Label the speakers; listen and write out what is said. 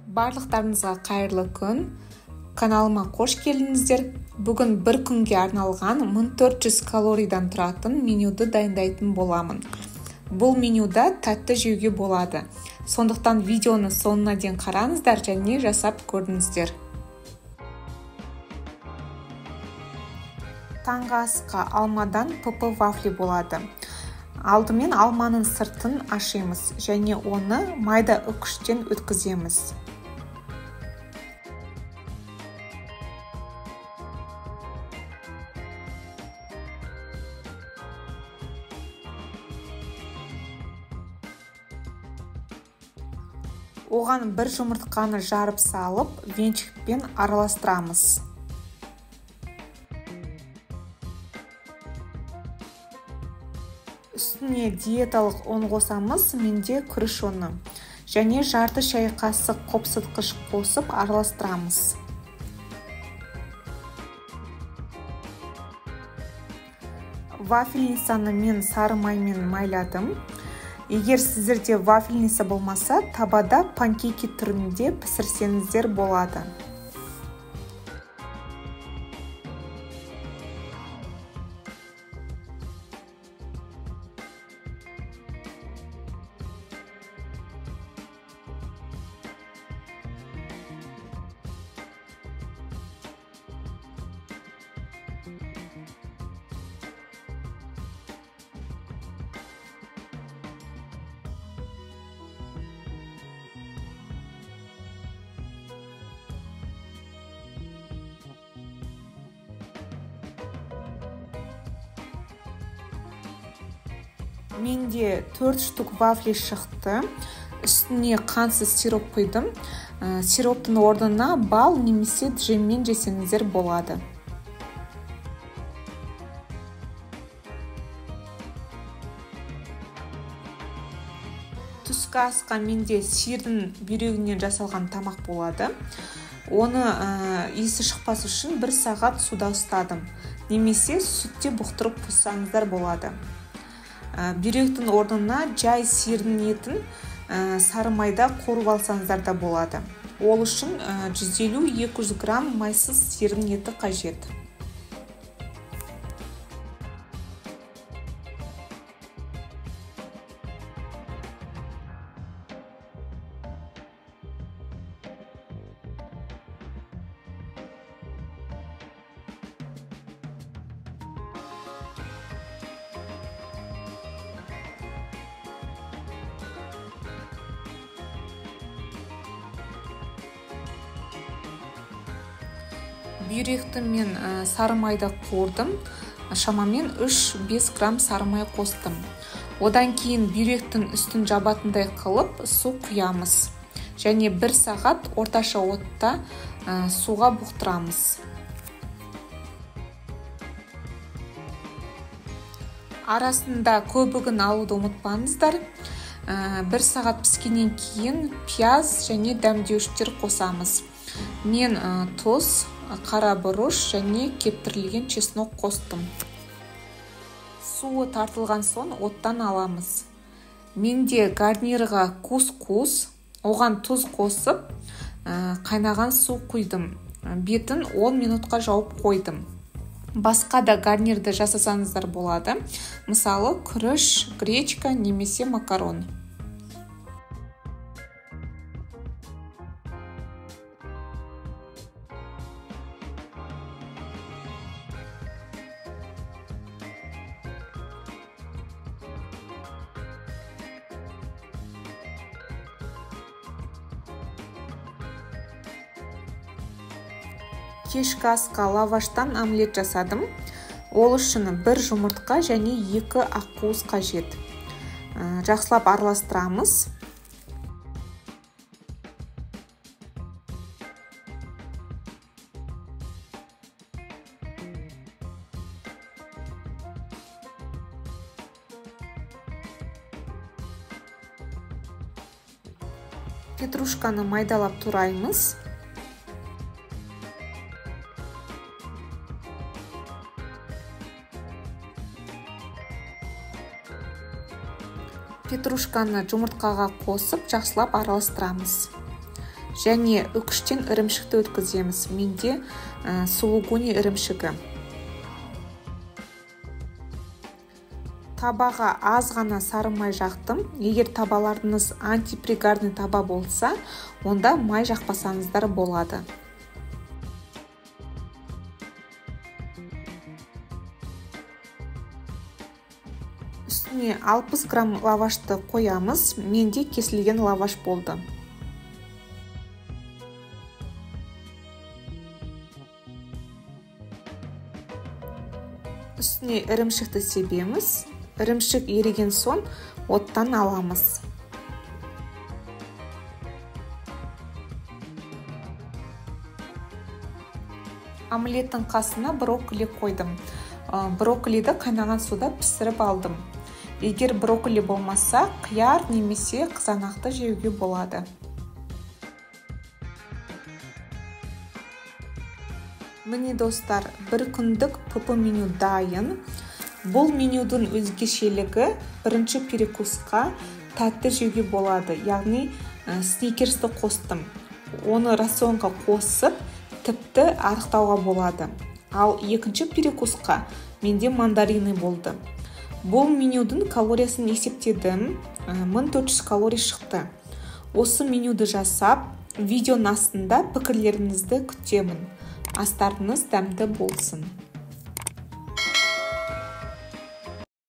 Speaker 1: Барлықтарыңызға қайырлы күн. Каналыма қош келдіңіздер. Бүгін бір күнге арналған 1400 калорийдан тұратын менюді дайындайтын боламын. Бұл менюда тәтті жеуге болады. Сондықтан видеоны соңына дейін қараңыздар және жасап көріңіздер. Таңғы асқа алмадан ПП вафли болады. Алдымен алманың сыртын ашимыз және оны майда үкіштен өткіземіз. Оған бір жұмыртқаны жарып салып, венчикпен араластырамыз. Үстіне диеталық ұн қосамыз, менде күріш ұны. Және жарты шай қасық қопсытқыш қосып араластырамыз. Вафельницаны мен сары маймен майладым. Егер сіздерде вафельница болмаса, табада панкейки түрінде пісірсеңіздер болады. Менде 4 штук вафли шықты. Үстіне қансыз сироп құйдым. Сироптың орнына бал немесе джеммен жесеңіздер болады. Түскі асқа менде сиырдың бүйрегінен жасалған тамақ болады. Оны иісі шықпас үшін 1 сағат суда ұстадым. Немесе сүтте бұқтырып қойсаңыздар болады. Бүйректің орнына жай сиырдың етін сары майда қуырып алсаңыздар да болады. Ол үшін 150-200 грамм майсыз сиырдың еті қажет. Бүйректі мен сары майда қуырдым. Шамамен 3-5 грамм сары май қостым. Одан кейін бүйректің үстін жабатындай қылып су құямыз. Және 1 сағат орташа отта суға бұқтырамыз. Арасында көбігін алуды ұмытпаңыздар. 1 сағат піскеннен кейін пияз және дәмдеуіштер қосамыз. Мен тұз, қара бұрыш және кептірілген чеснок қостым. Суы тартылған соң оттан аламыз. Менде гарнирға кус-кус, оған тұз қосып, қайнаған су құйдым. Бетін 10 минутқа жауып қойдым. Басқа да гарнирді жасасаңыздар болады. Мысалы, күріш, гречка немесе макарон. Кешкі асқа лаваштан омлет жасадым. Ол үшін 1 жұмыртқа және 2 ақуыз қажет. Жақсылап араластырамыз. Петрушканы майдалап тураймыз. Петрушканы жұмыртқаға қосып, жақсылап араластырамыз. Және үкіштен ірімшікті өткіземіз. Менде сулугуни ірімшігі. Табаға аз ғана сары май жақтым. Егер табаларыңыз антипригарный таба болса, онда май жақпасаңыздар болады. Үстіне 60 грамм лавашты қоямыз. Менде кесілген лаваш болды. Үстіне ірімшікті себеміз. Ірімшік еріген соң оттан аламыз. Омлеттің қасына брокколи қойдым. Брокколиді қайнаған суда пісіріп алдым. Егер брокколи болмаса, қияр немесе қызанақты жеуге болады. Міне достар, бір күндік ПП меню дайын. Бұл менюдің өзгешелігі бірінші перекусқа тәтті жеуге болады, яғни сникерсті қостым. Оны рационға қосып, тіпті арықтауға болады. Ал екінші перекусқа менде мандарины болды. Бұл менюдің калориясын есептедім, 1400 калория шықты. Осы менюді жасап, видеоның астында пікірлеріңізді күтемін. Астарыңыз дәмді болсын.